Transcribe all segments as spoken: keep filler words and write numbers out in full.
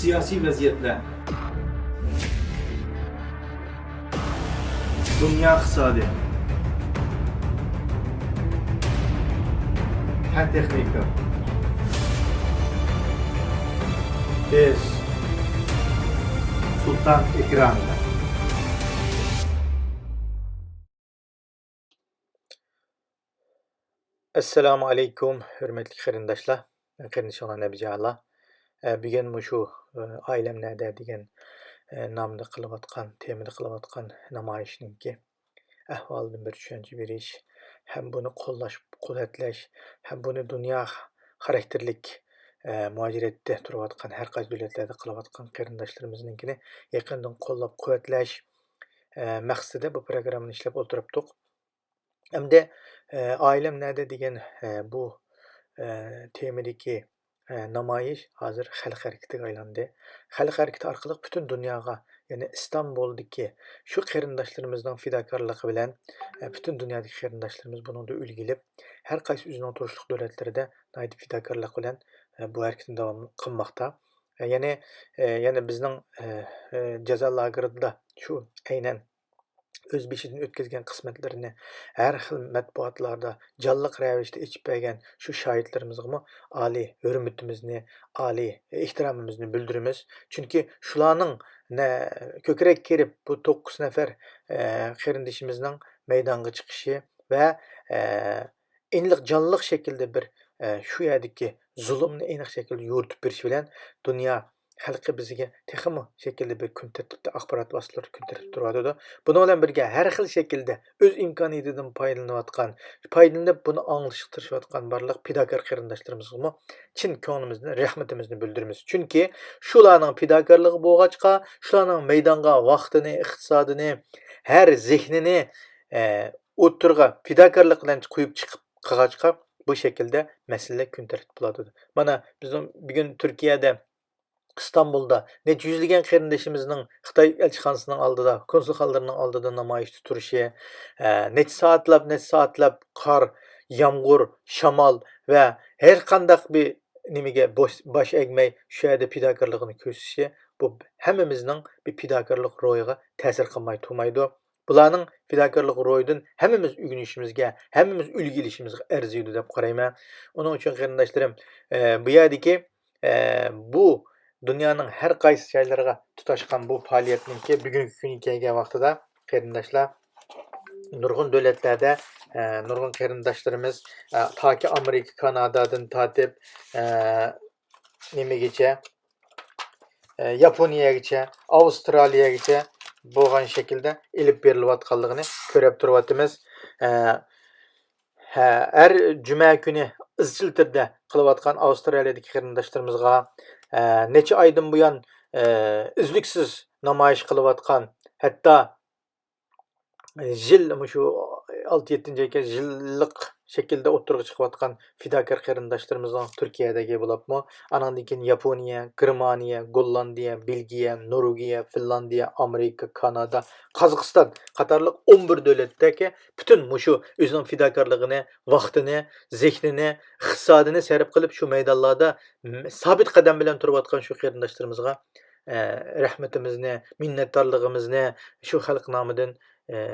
سىياسىي ۋەزىيەتلەر، دۇنيا ئىقتىسادى، پەن تېخنىكا، بىز سۇلتان ئېكرانىدا. ئەسسالامۇ ئەلەيكۇم، ھۆرمەتلىك قېرىنداشلار. مەن قېرىندىشىڭلار نەبىجالا. ئە، بۈگۈن مۇشۇ، ئە، ئائىلەم نەدە دېگەن، ئە، نامدا قىلىۋاتقان، تېمىدا قىلىۋاتقان نامايىشنىڭكى ئەھۋالىدىن بىر چۈشەنچە بېرىش، ھەم بۇنى قوللاش، قۇۋۋەتلەش، ھەم بۇنى دۇنيا خاراكتېرلىك، ئە، مۇھاجىرەتتە تۇرۇۋاتقان، ھەر قايسى دۆلەتلەردە قىلىۋاتقان قېرىنداشلىرىمىزنىڭكىنى يېقىندىن قوللاپ قۇۋۋەتلەش، ئە، مەقسىتىدە بۇ پروگراممىنى ئىشلەپ ئولتۇرۇپتۇق. ئەمدى، ئە، ئائىلەم نەدە دېگەن، ئە، بۇ، ئە، تېمىدىكى، ئە، نامايىش ھازىر خەلق ھەرىكىتىگە ئايلاندى. خەلق ھەرىكىتى ئارقىلىق پۈتۈن دۇنياغا، يەنى ئىستانبۇلدىكى شۇ قېرىنداشلىرىمىزنىڭ پىداكارلىقى بىلەن، ئە، پۈتۈن دۇنيادىكى قېرىنداشلىرىمىز بۇنىڭدا ئۈلگە ئېلىپ، ھەر قايسى ئۆزىنىڭ تۇرۇشلۇق دۆلەتلىرىدە ناھايىتى پىداكارلىق بىلەن، ئە، بۇ ھەرىكىتىنى داۋام قىلماقتا. ئە، يەنى، ئە، يەنە بىزنىڭ، ئە، ئە، جازا لاگېرىدا شۇ ئەينەن ئۆز بېشىدىن ئۆتكۈزگەن قىسمەتلىرىنى ھەر خىل مەتبۇئاتلاردا جانلىق رەۋىشتە ئېچىپ بەرگەن شۇ شاھىتلىرىمىزغىمۇ ئالىي ھۆرمىتىمىزنى، ئالىي ئېھتىرامىمىزنى بىلدۈرىمىز. چۈنكى شۇلارنىڭ نە-، كۆكرەك كېرىپ بۇ توققۇز نەپەر، ئە، قېرىندىشىمىزنىڭ مەيدانغا چىقىشى ۋە، ئە، ئېنىق جانلىق شەكىلدە بىر، ئە، شۇ يەردىكى زۇلۇمنى ئېنىق شەكىلدە يورۇتۇپ بېرىشى بىلەن دۇنيا خەلقى بىزگە تېخىمۇ شەكىلدە بىر كۈن تەرتىپتە ئاخبارات ۋاسىتىلىرىدا كۈن تەرتىپتە تۇرۇۋاتىدۇ. بۇنىڭ بىلەن بىرگە ھەر خىل شەكىلدە ئۆز ئىمكانىيىتىدىن پايدىلىنىۋاتقان، پايدىلىنىپ بۇنى ئاڭلىشىغا تىرىشىۋاتقان بارلىق پىداكار قېرىنداشلىرىمىزغىمۇ چىن كۆڭلىمىزدىن رەھمىتىمىزنى بىلدۈرىمىز. چۈنكى شۇلارنىڭ پىداكارلىقى بولغاچقا، شۇلارنىڭ مەيدانغا ۋاقتىنى، ئىقتىسادىنى، ھەر زېھنىنى، ئە، ئوتتۇرىغا پىداكارلىق بىلەن قويۇپ چىقىپ قىلغاچقا، بۇ شەكىلدە مەسىلىلەر كۈن تەرتىپكە بولۇۋاتىدۇ. مانا بىزنىڭ بۈگۈن تۈركىيەدە، ئىستانبۇلدا نەچچە يۈزلىگەن قېرىندىشىمىزنىڭ خىتاي ئەلچىخانىسىنىڭ ئالدىدا، كونسۇلخانىلىرىنىڭ ئالدىدا نامايىشتا تۇرۇشى، ئە، نەچچە سائەتلەپ، نەچچە سائەتلەپ قار، يامغۇر، شامال ۋە ھەر قانداق بىر نېمىگە باش، باش ئەگمەي شۇ يەردە پىداكارلىقىنى كۆرسىتىشى، بۇ ھەممىمىزنىڭ بىر پىداكارلىق روھىغا تەسىر قىلماي تۇرمايدۇ. بۇلارنىڭ پىداكارلىق روھىدىن ھەممىمىز ئۆگىنىشىمىزگە، ھەممىمىز ئۈلگە ئېلىشىمىزغا ئەرزىيدۇ دەپ قارايمەن. ئۇنىڭ ئۈچۈن قېرىنداشلىرىم، ئە، بۇ يەردىكى، ئە، بۇ دۇنيانىڭ ھەر قايسى جايلىرىغا تۇتاشقان بۇ پائالىيەتنىڭكى بۈگۈنكى كۈنگە كەلگەن ۋاقتىدا قېرىنداشلار، نۇرغۇن دۆلەتلەردە، ئە، نۇرغۇن قېرىنداشلىرىمىز، ئە، تاكى ئامېرىكا، كانادادىن تارتىپ، ئە، نېمىگىچە، ئە، ياپونىيەگىچە، ئاۋسترالىيەگىچە بولغان شەكىلدە ئېلىپ بېرىلىۋاتقانلىقىنى كۆرۈپ تۇرۇۋاتىمىز. ئە، ھە، ھەر جۈمە كۈنى ئىزچىل تۈردە قىلىۋاتقان ئاۋسترالىيەدىكى قېرىنداشلىرىمىزغا، ئە، نەچچە ئايدىن بۇيان، ئە، ئۈزلۈكسىز نامايىش قىلىۋاتقان، ھەتتا يىل، مۇشۇ ئالتە، يەتتىنچى ئايكەن يىللىق شەكىلدە ئوتتۇرىغا چىقىۋاتقان پىداكار قېرىنداشلىرىمىزنىڭ تۈركىيەدىكى بولۇپمۇ، ئانىڭدىن كېيىن ياپونىيە، گېرمانىيە، گوللاندىيە، بېلگىيە، نورۋېگىيە، فىنلاندىيە، ئامېرىكا، كانادا، قازاقىستان قاتارلىق ئون بىر دۆلەتتىكى پۈتۈن مۇشۇ ئۆزىنىڭ پىداكارلىقىنى، ۋاقتىنى، زېھنىنى، ئىقتىسادىنى سەرپ قىلىپ، شۇ مەيدانلاردا م-، سابىت قەدەم بىلەن تۇرۇۋاتقان شۇ قېرىنداشلىرىمىزغا ئە، رەھمىتىمىزنى، مىننەتدارلىقىمىزنى شۇ خەلق نامىدىن، ئە،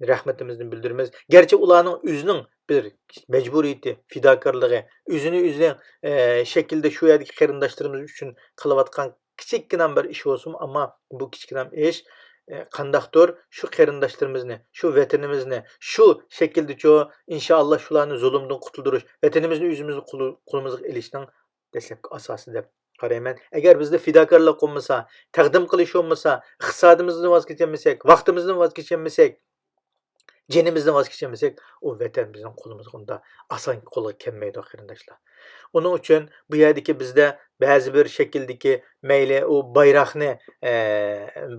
رەھمىتىمىزنى بىلدۈرىمىز. گەرچە ئۇلارنىڭ ئۆزىنىڭ بىر مەجبۇرىيىتى، پىداكارلىقى، ئۆزىنى ئۆزىنىڭ، ئە، شەكلىدە شۇ يەردىكى قېرىنداشلىرىمىز ئۈچۈن قىلىۋاتقان كىچىككىنە بىر ئىش بولسىمۇ، ئەمما بۇ كىچىككىنە ئىش، ئە، قانداقتۇر شۇ قېرىنداشلىرىمىزنى، شۇ ۋەتىنىمىزنى، شۇ شەكىلدىچۇ، ئىنشائاللا، شۇلارنى زۇلۇمدىن قۇتۇلدۇرۇش، ۋەتىنىمىزنى ئۆزىمىزنىڭ قولى-، قولىمىزغا ئېلىشنىڭ دەسلەپكى ئاساسى دەپ قارايمەن. ئەگەر بىزدە پىداكارلىق بولمىسا، تەقدىم قىلىش بولمىسا، ئىقتىسادىمىزدىن ۋاز كېچەلمىسەك، ۋاقتىمىزدىن ۋاز كېچەلمىسەك، جېنىمىزدىن ۋاز كېچەلمىسەك، ئۇ ۋەتەن بىزنىڭ قولىمىزغا ئۇنداق ئاسان قولغا كەلمەيدۇ، قېرىنداشلار. ئۇنىڭ ئۈچۈن بۇ يەردىكى بىزدە بەزى بىر شەكىلدىكى، مەيلى ئۇ بايراقنى، ئە،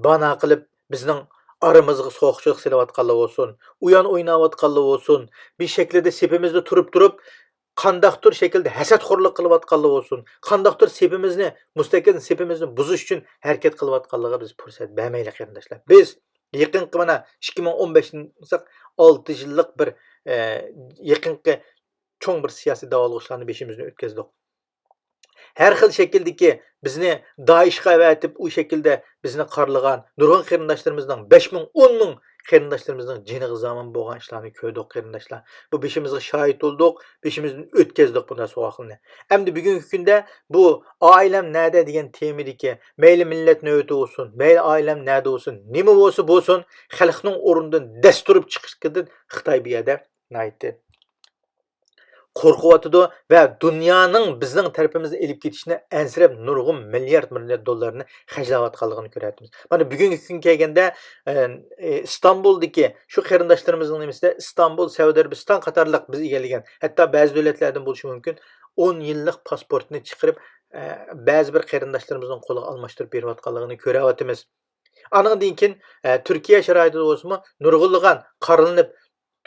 بانا قىلىپ، بىزنىڭ ئارىمىزغا سوغۇقچىلىق سېلىۋاتقانلار بولسۇن، ئويۇن ئويناۋاتقانلار بولسۇن، بىر شەكىلدە سېپىمىزدە تۇرۇپ تۇرۇپ، قانداقتۇر شەكىلدە ھەسەتخورلۇق قىلىۋاتقانلار بولسۇن، قانداقتۇر سېپىمىزنى، مۇستەقىل سېپىمىزنى بۇزۇش ئۈچۈن ھەرىكەت قىلىۋاتقانلىرىغا بىز پۇرسەت بەرمەيلى، قېرىنداشلار. بىز يېقىنقى مانا ئىككى مىڭ ئون بەشتىن بولساق، ئالتە يىللىق بىر، ئە، يېقىنقى چوڭ بىر سىياسىي داۋالغۇشلارنى بېشىمىزدىن ئۆتكۈزدۇق. ھەر خىل شەكىلدىكى بىزنى دائىشقا ئەۋەتىپ، ئۇ شەكىلدە بىزنى قارىلىغان نۇرغۇن قېرىنداشلىرىمىزنىڭ، بەش مىڭ، ئون مىڭ قېرىنداشلىرىمىزنىڭ جېنىغا زامىن بولغان ئىشلارنى كۆردۇق، قېرىنداشلار. بۇ بېشىمىزغا شاھىت بولدۇق، بېشىمىزدىن ئۆتكەزدۇق بۇنداق سوئالنى. ئەمدى بۈگۈنكى كۈندە بۇ ئائىلەم نەدە دېگەن تېمىدىكى، مەيلى مىللەت نۆۋىتى بولسۇن، مەيلى ئائىلەم نەدە بولسۇن، نېمە بولسا بولسۇن، خەلقنىڭ ئورنىدىن دەس تۇرۇپ چىقىشىدىن خىتاي بۇ يەردە ناھايىتى قورقۇۋاتىدۇ ۋە دۇنيانىڭ بىزنىڭ تەرىپىمىزدىن ئېلىپ كېتىشنى ئەنسىرەپ نۇرغۇن مىليارد، مىليارد دوللارنى خەجلەۋاتقانلىقىنى كۆرۈۋاتىمىز. مانا بۈگۈنكى كۈنگە كەلگەندە، ئە، ئىستانبۇلدىكى شۇ قېرىنداشلىرىمىزنىڭ نېمىسىدە، ئىستانبۇل، سەئۇدى ئەرەبىستان قاتارلىق بىز ئىگىلىگەن، ھەتتا بەزى دۆلەتلەردىن بولۇشى مۇمكىن، ئون يىللىق پاسپورتنى چىقىرىپ، ئە، بەزى بىر قېرىنداشلىرىمىزنىڭ قولىغا ئالماشتۇرۇپ بېرىۋاتقانلىقىنى كۆرۈۋاتىمىز. ئانىڭدىن كېيىن، ئە، تۈركىيە شارائىتىدا بولسىمۇ نۇرغۇنلىغان قارىلىنىپ،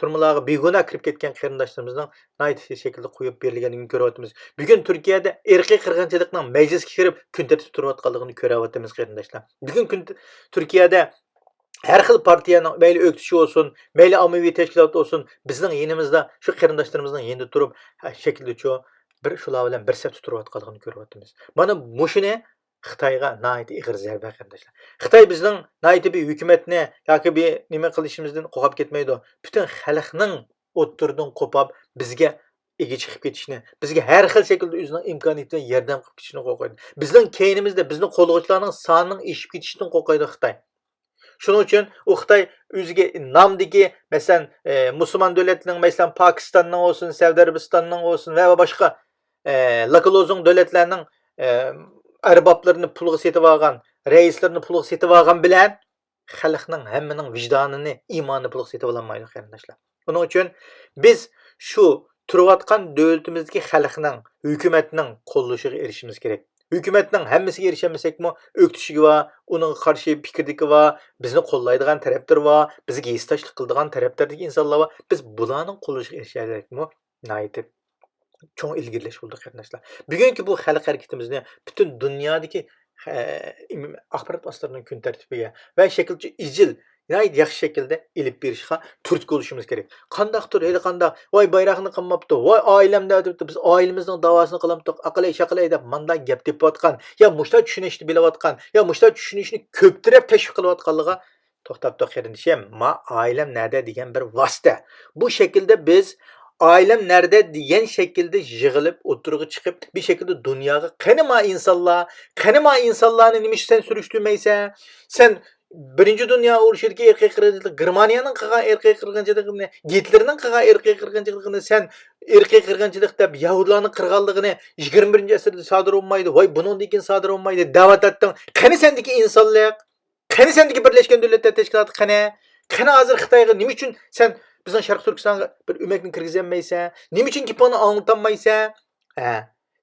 تۈرمىلەرگە بىگۇناھ كىرىپ كەتكەن قېرىنداشلىرىمىزنىڭ ناھايىتى شەكىلدە قويۇپ بېرىلگەنلىكىنى كۆرۈۋاتىمىز. بۈگۈن تۈركىيەدە ئىرقىي قىرغىنچىلىقنىڭ مەجلىسكە كىرىپ كۈن تەرتىپتە تۇرۇۋاتقانلىقىنى كۆرۈۋاتىمىز، قېرىنداشلار. بۈگۈن كۈن تۈركىيەدە ھەر خىل پارتىيەنىڭ، مەيلى ئۆكتىچى بولسۇن، مەيلى ئاممىۋى تەشكىلات بولسۇن، بىزنىڭ يېنىمىزدا، شۇ قېرىنداشلىرىمىزنىڭ يېنىدا تۇرۇپ، ھە، شەكىلدىچۇ بىر شۇلار بىلەن بىر سەپتە تۇرۇۋاتقانلىقىنى كۆرۈۋاتىمىز. مانا مۇشۇنى خىتايغا ناھايىتى ئېغىر زەربە، قېرىنداشلار. خىتاي بىزنىڭ ناھايىتى بىر ھۆكۈمەتنى ياكى بىر نېمە قىلىشىمىزدىن قوپاپ كەتمەيدۇ. پۈتۈن خەلقنىڭ ئوتتۇرىدىن قوپاپ، بىزگە ئىگە چىقىپ كېتىشنى، بىزگە ھەر خىل شەكىلدە ئۆزىنىڭ ئىمكانىيىتى بىلەن ياردەم قىلىپ كېتىشىنى قورقىدۇ. بىزنىڭ كەينىمىزدە بىزنى قوللىغۇچىلارنىڭ سانىنىڭ ئېشىپ كېتىشىدىن قورقىدۇ خىتاي. شۇنىڭ ئۈچۈن ئۇ خىتاي ئۆزىگە نامدىكى، مەسىلەن، ئە، مۇسۇلمان دۆلەتلىرىنىڭ، مەسىلەن، پاكىستاننىڭ بولسۇن، سەئۇدى ئەرەبىستاننىڭ بولسۇن ۋە باشقا، ئە، لاكلوزۇڭ دۆلەتلەرنىڭ، ئە، ئەربابلىرىنى پۇلغا سېتىۋالغان، رەئىسلىرىنى پۇلغا سېتىۋالغان بىلەن خەلقنىڭ ھەممىنىڭ ۋىجدانىنى، ئىمانىنى پۇلغا سېتىۋالالمايدۇ، قېرىنداشلار. ئۇنىڭ ئۈچۈن بىز شۇ تۇرۇۋاتقان دۆلىتىمىزدىكى خەلقنىڭ، ھۆكۈمەتنىڭ قوللىشىغا ئېرىشىشىمىز كېرەك. ھۆكۈمەتنىڭ ھەممىسىگە ئېرىشەلمىسەكمۇ، ئۆكتىچىگە بار، ئۇنىڭغا قارشى پىكىردىكى بار، بىزنى قوللايدىغان تەرەپلىرى بار، بىزگە ھېسداشلىق قىلىدىغان تەرەپلەردىكى ئىنسانلار بار. بىز بۇلارنىڭ قوللىشىغا ئېرىشەلمىسەكمۇ، ناھايىتى چوڭ ئىلگىرىلەش بولدى، قېرىنداشلار. بۈگۈنكى بۇ خەلق ھەرىكىتىمىزنى پۈتۈن دۇنيادىكى، ئە، ئاخبارات ۋاسىتىلىرىنىڭ كۈن تەرتىپىگە ۋە شەكىلچە ئىجىل، ناھايىتى ياخشى شەكىلدە ئېلىپ بېرىشقا تۈرتكە بولۇشىمىز كېرەك. قانداقتۇر، ھېلىقانداق، ۋاي، بايراقنى قىلماپتۇ، ۋاي، ئائىلەمدە دەپتۇ، بىز ئائىلىمىزنىڭ داۋاسىنى قىلامتۇق، ئاقىلەي، شاقىلەي دەپ مانداق گەپ تېپىۋاتقان، يا مۇشتا چۈشىنىشنى بىلىۋاتقان، يا مۇشتا چۈشىنىشنى كۆپتۈرۈپ تەشۋىق قىلىۋاتقانلىقىغا توختاپ تۇر، قېرىندىشىم، ما ئائىلەم نەدە دېگەن بىر ۋاسىتە. بۇ شەكىلدە بىز ئائىلەم نەدە دېگەن شەكىلدە يىغىلىپ، ئوتتۇرىغا چىقىپ، بىر شەكىلدە دۇنياغا، قېنى ما ئىنسانلار، قېنى ما ئىنسانلارنى نېمە ئۈچۈن سەن سۈرۈشتۈرمەيسەن؟ سەن بىرىنچى دۇنيا ئۇرۇشىدىكى ئىرقىي قىرغىنچىلىق، گېرمانىيەنىڭ قىلغان ئىرقىي قىرغىنچىلىقىنى، گىتلېرنىڭ قىلغان ئىرقىي قىرغىنچىلىقىنى سەن ئىرقىي قىرغىنچىلىق دەپ يەھۇدىيلارنى قىرغانلىقىنى يىگىرمە بىرىنچى ئەسىردە سادىر بولمايدۇ، ۋاي، بۇنىڭدىن كېيىن سادىر بولمايدۇ دەۋاتاتتىڭ. قېنى سەندىكى ئىنسانلىق؟ قېنى سەندىكى بىرلەشكەن دۆلەتلەر تەشكىلاتى قېنى؟ قېنى ھازىر خىتايغا نېمە ئۈچۈن سەن بىزنىڭ شەرقىي تۈركىستانغا بىر ئۆمەكنى كىرگۈزەلمەيسەن؟ نېمە ئۈچۈن گېپىڭنى ئاڭلىتالمايسەن؟ ھە؟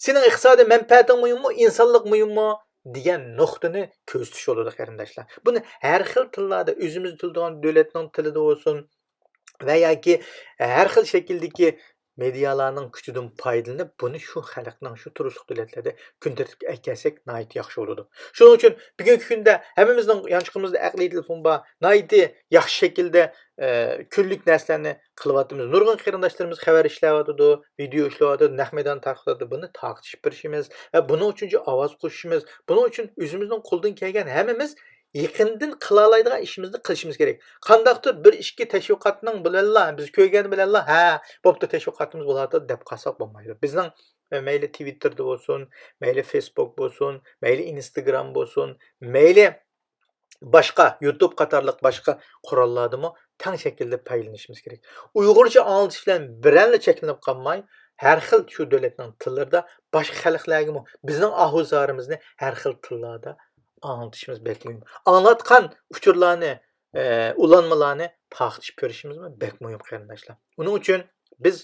سېنىڭ ئىقتىسادىي مەنپەئەتىڭ مۇھىممۇ، ئىنسانلىق مۇھىممۇ؟ دېگەن نۇقتىنى كۆزىتىش يولىدا، قېرىنداشلار. بۇنى ھەر خىل تىللاردا، ئۆزىمىز تىللىدىغان دۆلەتنىڭ تىلىدا بولسۇن ۋە ياكى ھەر خىل شەكىلدىكى مېدىيالارنىڭ كۈچىدىن پايدىلىنىپ، بۇنى شۇ خەلقنىڭ، شۇ تۇرۇشلۇق دۆلەتلەردە كۈن تەرتىپكە ئەكەلسەك ناھايىتى ياخشى بولىدۇ. شۇنىڭ ئۈچۈن بۈگۈنكى كۈندە ھەممىمىزنىڭ يانچۇقىمىزدا ئەقلىي تېلېفون بار، ناھايىتى ياخشى شەكىلدە، ئە، كۈنلۈك نەرسىلەرنى قىلىۋاتىمىز. نۇرغۇن قېرىنداشلىرىمىز خەۋەر ئىشلەۋاتىدۇ، ۋىدېئو ئىشلەۋاتىدۇ، نەق مەيدان تارقىتىۋاتىدۇ. بۇنى تارقىتىش بېرىشىمىز ۋە بۇنىڭ ئۈچۈن ئاۋاز قوشۇشىمىز، بۇنىڭ ئۈچۈن ئۆزىمىزنىڭ قولىدىن كەلگەن ھەممىمىز يېقىندىن قىلالايدىغان ئىشىمىزنى قىلىشىمىز كېرەك. قانداقتۇر بىر ئىككى تەشۋىقاتنىڭ بىلەنلا، بىز كۆرگەن بىلەنلا، ھە، بوپتۇ، تەشۋىقاتىمىز بولۇۋاتىدۇ دەپ قالساق بولمايدۇ. بىزنىڭ، ئە، مەيلى تىۋىتتېردا بولسۇن، مەيلى فېيسبۇك بولسۇن، مەيلى ئىنستاگرام بولسۇن، مەيلى باشقا يۇتۇب قاتارلىق باشقا قوراللاردىمۇ تەڭ شەكىلدە پايدىلىنىشىمىز كېرەك. ئۇيغۇرچە ئاڭلىتىش بىلەن بىرەنلا چەكلىنىپ قالماي، ھەر خىل شۇ دۆلەتنىڭ تىللىرىدا باشقا خەلقلەرگىمۇ بىزنىڭ ئاھۇ زارىمىزنى ھەر خىل تىللاردا ئاڭلىتىشىمىز بەك مۇھىم. ئاڭلاتقان ئۇچۇرلارنى، ئە، ئۇلانمىلارنى تارقىتىش كۆرۈشىمىزمۇ بەك مۇھىم، قېرىنداشلار. ئۇنىڭ ئۈچۈن بىز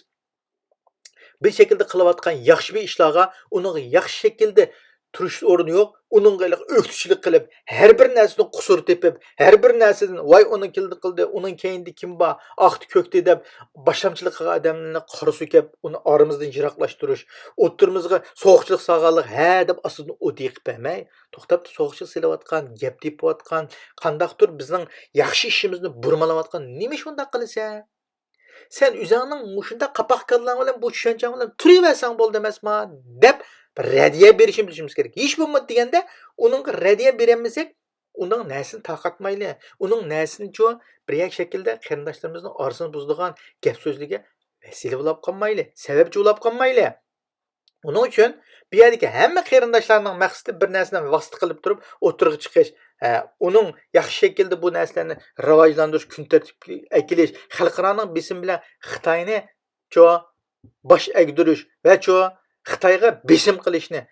بىر شەكىلدە قىلىۋاتقان ياخشى بىر ئىشلارغا ئۇنىڭغا ياخشى شەكىلدە تۇرۇش ئورنى يوق. ئۇنىڭغا ھېلىقى ئۆكتىچىلىك قىلىپ، ھەر بىر نەرسىدىن قۇسۇر تېپىپ، ھەر بىر نەرسىدىن، ۋاي، ئۇنىڭ كىلدى قىلدى، ئۇنىڭ كەينىدە كىم بار، ئاقتى كۆكتى دەپ باشلامچىلىق قىلغان ئادەملەرنى قارا سۆكەپ، ئۇنى ئارىمىزدىن يىراقلاشتۇرۇش، ئوتتۇرىمىزغا سوغۇقچىلىق سالغانلىق، ھە دەپ ئاستىدىن ئوت يېقىپ بەرمەي، توختاپ سوغۇقچىلىق سېلىۋاتقان، گەپ تېپىۋاتقان، قانداقتۇر بىزنىڭ ياخشى ئىشىمىزنى بۇرمىلاۋاتقان، نېمە ئىش ئۇنداق قىلىسەن؟ سەن ئۆزۈڭنىڭ مۇشۇنداق قاپاق كاللاڭ بىلەن، بۇ چۈشەنچەڭ بىلەن تۇرۇۋەرسەڭ بولدى ئەمەسما؟ دەپ بىر رەددىيە بېرىشنى بىلىشىمىز كېرەك. ھېچ بولمىدى دېگەندە، ئۇنىڭغا رەددىيە بېرەلمىسەك، ئۇنىڭ نەرىسىنى تارقاتمايلى. ئۇنىڭ نەرىسىنىچۇ بىر شەكىلدە قېرىنداشلىرىمىزنىڭ ئارىسىنى بۇزىدىغان گەپ سۆزلىرىگە ۋەسىلە بولاپ قالمايلى، سەۋەبچى بولاپ قالمايلى. ئۇنىڭ ئۈچۈن بۇ يەردىكى ھەممە قېرىنداشلارنىڭ مەقسىتى بىر نەرسىنى ۋاسىتە قىلىپ تۇرۇپ ئوتتۇرىغا چىقىش. ھە، ئۇنىڭ ياخشى شەكىلدە بۇ نەرسىلەرنى راۋاجلاندۇرۇش، كۈن تەرتىپكە ئەكېلىش، خەلقئارانىڭ بېسىمى بىلەن خىتاينى چۇ باش ئەگدۈرۈش ۋە چۇ خىتايغا بېسىم قىلىشنى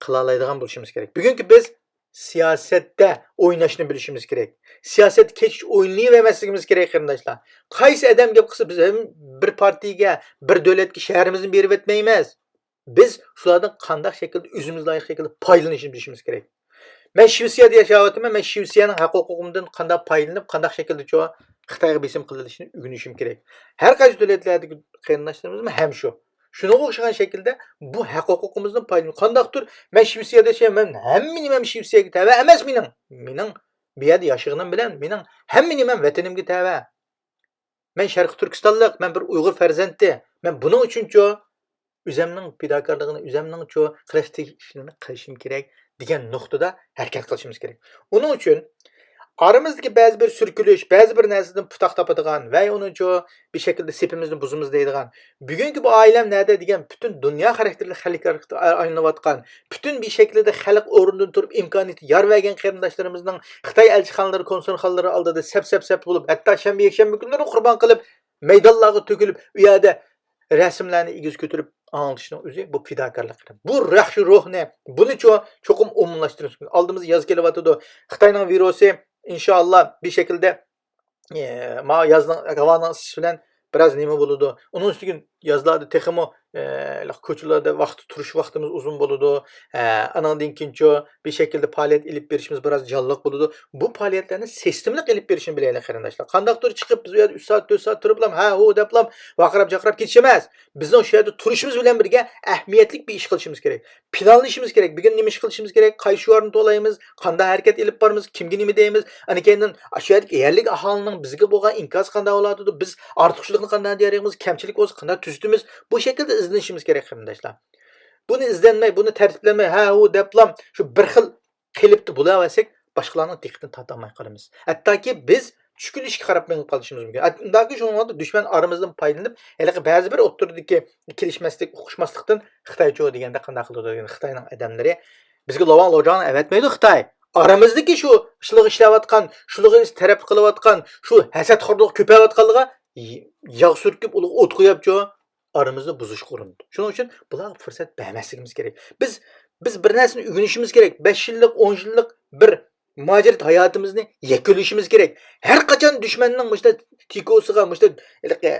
قىلالايدىغان بولۇشىمىز كېرەك. بۈگۈنكى بىز سىياسەتتە ئويناشنى بىلىشىمىز كېرەك. سىياسەتتە كەچ ئوينىيۋەرمەسلىكىمىز كېرەك، قېرىنداشلار. قايسى ئادەم گەپ قىلسا، بىز ھەم بىر پارتىيەگە، بىر دۆلەتكە شەھىرىمىزنى بېرىۋەتمەيمىز. بىز شۇلاردىن قانداق شەكىلدە ئۆزىمىز لايىق شەكىلدە پايدىلىنىشنى بىلىشىمىز كېرەك. مەن شىۋېتسىيەدە ياشاۋاتىمەن، مەن شىۋېتسىيەنىڭ ھەق ھوقۇقۇمدىن قانداق پايدىلىنىپ، قانداق شەكىلدە چۇ خىتايغا بېسىم قىلىنىشىنى ئۆگىنىشىم كېرەك. ھەر قايسى دۆلەتلەردىكى قېرىنداشلىرىمىزمۇ ھەم شۇ. شۇنىڭغا ئوخشىغان شەكىلدە بۇ ھەق ھوقۇقىمىزدىن پايدىلىنىپ، قانداقتۇر مەن شىۋېتسىيەدە ياشايمەن، مەن ھەممە نېمەم شىۋېتسىيەگە تەۋە ئەمەس مېنىڭ. مېنىڭ بۇ يەردە ياشىغىنىم بىلەن مېنىڭ ھەممە نېمەم ۋەتىنىمگە تەۋە. مەن شەرقىي تۈركىستانلىق، مەن بىر ئۇيغۇر پەرزەنتى. مەن بۇنىڭ ئۈچۈنچۇ ئۆزەمنىڭ پىداكارلىقىنى، ئۆزەمنىڭچۇ قىلىش تېگىشلىك ئىشلىرىنى قىلىشىم كېرەك دېگەن نۇقتىدا ھەرىكەت قىلىشىمىز كېرەك. ئۇنىڭ ئۈچۈن ئارىمىزدىكى بەزى بىر سۈركىلىش، بەزى بىر نەرسىدىن پۇتاق تاپىدىغان ۋە ئۇنىچۇ بىر شەكىلدە سېپىمىزنى بۇزىمىز دەيدىغان، بۈگۈنكى بۇ ئائىلەم نەدە دېگەن پۈتۈن دۇنيا خاراكتېرلىك خەلق ھەرىكىتىگە ئايلىنىۋاتقان، پۈتۈن بىر شەكىلدە خەلق ئورنىدىن تۇرۇپ ئىمكانىيىتى يار بەرگەن قېرىنداشلىرىمىزنىڭ خىتاي ئەلچىخانىلىرى، كونسۇلخانىلىرى ئالدىدا سەپ، سەپ، سەپ بولۇپ، ھەتتا شەنبە، يەكشەنبە كۈنلىرى قۇربان قىلىپ، مەيدانلارغا تۆكۈلۈپ، ئۇ يەردە رەسىملەرنى ئېگىز كۆتۈرۈپ ئاڭلىتىشنىڭ ئۆزى بۇ پىداكارلىق. بۇ ياخشى روھنى، بۇنى چو-، چوقۇم ئومۇملاشتۇرۇش كېرەك. ئالدىمىزدا ياز كېلىۋاتىدۇ. خىتاينىڭ ۋىرۇسى ئىنشائاللا بىر شەكىلدە، ئە، ما يازنىڭ، ھاۋانىڭ ئىسسىشى بىلەن بىراز نېمە بولىدۇ. ئۇنىڭ ئۈستىگە يازلاردا تېخىمۇ، ئە، كوچىلاردا ۋاقىت تۇرۇش ۋاقتىمىز ئۇزۇن بولىدۇ. ئە، ئانىڭدىن كېيىنچۇ بىر شەكىلدە پائالىيەت ئېلىپ بېرىشىمىز بىراز جانلىق بولىدۇ. بۇ پائالىيەتلەرنى سىستېمىلىق ئېلىپ بېرىشنى بىلەيلى، قېرىنداشلار. قانداقتۇر چىقىپ، بىز ئۇ يەردە ئۈچ سائەت، تۆت سائەت تۇرۇپلام، ھە، ھۇ دەپلام ۋارقىراپ-جارقىراپ كېتىش ئەمەس. بىزنىڭ شۇ يەردە تۇرۇشىمىز بىلەن بىرگە ئەھمىيەتلىك بىر ئىش قىلىشىمىز كېرەك. پىلانلىشىمىز كېرەك. بۈگۈن نېمە ئىش قىلىشىمىز كېرەك؟ قايسى شوئارنى توۋلايمىز؟ قانداق ھەرىكەت ئېلىپ بارىمىز؟ كىمگە نېمە دەيمىز؟ ئاندىن كېيىن شۇ يەردىكى يەرلىك ئاھالىنىڭ بىزگە بولغان ئىنكاسى قانداق بولاتىدۇ؟ بىز ئارتۇقچىلىقنى قانداق دېيەلەيمىز؟ كەمچىلىك بولسا قانداق تۈزىتىمىز؟ بۇ شەكىلدە ئىزدىنىشىمىز كېرەك، قېرىنداشلار. بۇنى ئىزدەنمەي، بۇنى تەرتىپلەنمەي، ھە، ھۇ دەپلام شۇ بىر خىل قېلىپتا بولۇۋەرسەك، باشقىلارنىڭ دىققىتىنى تارتالماي قالىمىز. ھەتتاكى بىز چۈشكۈن ئىشكە قاراپ مېڭىپ قالىشىمىز مۇمكىن. ئۇنداقتا شۇنىڭ ۋاقتىدا دۈشمەن ئارىمىزدىن پايدىلىنىپ، ھېلىقى بەزى بىر ئوتتۇرىدىكى كېلىشمەسلىك، ئۇقۇشماسلىقتىن خىتايچۇ دېگەندە قانداق قىلىدۇ دېگەن، خىتاينىڭ ئادەملىرى بىزگە لاۋاڭ لوجاڭنى ئەۋەتمەيدۇ خىتاي. ئارىمىزدىكى شۇ شۇلىغا ئىشلەۋاتقان، شۇلىغا تەرەپ قىلىۋاتقان، شۇ ھەسەتخورلۇق كۆپەيۋاتقانلىقىغا ياغ سۈركۈپ، ئۇلارغا ئوت قويۇپچۇ، ئارىمىزنى بۇزۇشقا ئۇرۇنىدۇ. شۇنىڭ ئۈچۈن بۇلارغا پۇرسەت بەرمەسلىكىمىز كېرەك. بىز، بىز بىر نەرسىنى ئۆگىنىشىمىز كېرەك. بەش يىللىق، ئون يىللىق بىر مۇھاجىرەت ھاياتىمىزنى يەكۈنلىشىمىز كېرەك. ھەر قاچان دۈشمەننىڭ مۇشۇنداق تىكوسىغا، مۇشۇنداق ھېلىقى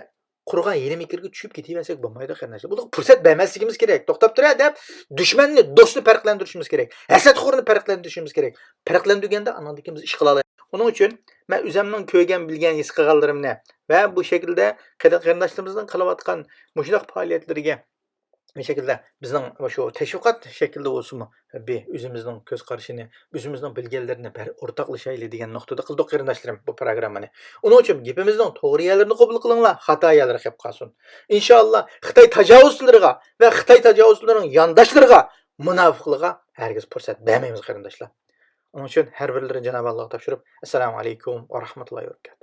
قۇرغان يېرىم ئېكىرگە چۈشۈپ كېتىۋەرسەك بولمايدۇ، قېرىنداشلار. بۇلارغا پۇرسەت بەرمەسلىكىمىز كېرەك. توختاپ تۇرە دەپ، دۈشمەننى، دوستنى پەرقلەندۈرۈشىمىز كېرەك. ھەسەتخورنى پەرقلەندۈرۈشىمىز كېرەك. پەرقلەندۈرگەندە ئاندىن كېيىن بىز ئىش قىلالايمىز. ئۇنىڭ ئۈچۈن مەن ئۆزۈمنىڭ كۆرگەن، بىلگەن، ھېس قىلغانلىرىمنى ۋە بۇ شەكىلدە قېرىن-، قېرىنداشلىرىمىزنىڭ قىلىۋاتقان مۇشۇنداق پائالىيەتلىرىگە، بۇ شەكىلدە بىزنىڭ مۇشۇ تەشۋىقات شەكلىدە بولسىمۇ، بىر ئۆزىمىزنىڭ كۆز قارىشىنى، ئۆزىمىزنىڭ بىلگەنلىرىنى بىر ئورتاقلىشايلى دېگەن نۇقتىدا قىلدۇق، قېرىنداشلىرىم، بۇ پروگراممىنى. ئۇنىڭ ئۈچۈن گېپىمىزنىڭ توغرا يەرلىرىنى قوبۇل قىلىڭلار، خاتا يەرلىرى قېلىپ قالسۇن. ئىنشائاللا، خىتاي تاجاۋۇزچىلىرىغا ۋە خىتاي تاجاۋۇزچىلىرىنىڭ يانداشلىرىغا، مۇناپىقلىرىغا ھەرگىز پۇرسەت بەرمەيمىز، قېرىنداشلار. ئۇنىڭ ئۈچۈن ھەر بىرلىرىنى جانابى ئاللاغا تاپشۇرۇپ، ئەسسالامۇ ئەلەيكۇم ۋە رەھمەتۇللاھى ۋە بەرىكاتۇھ.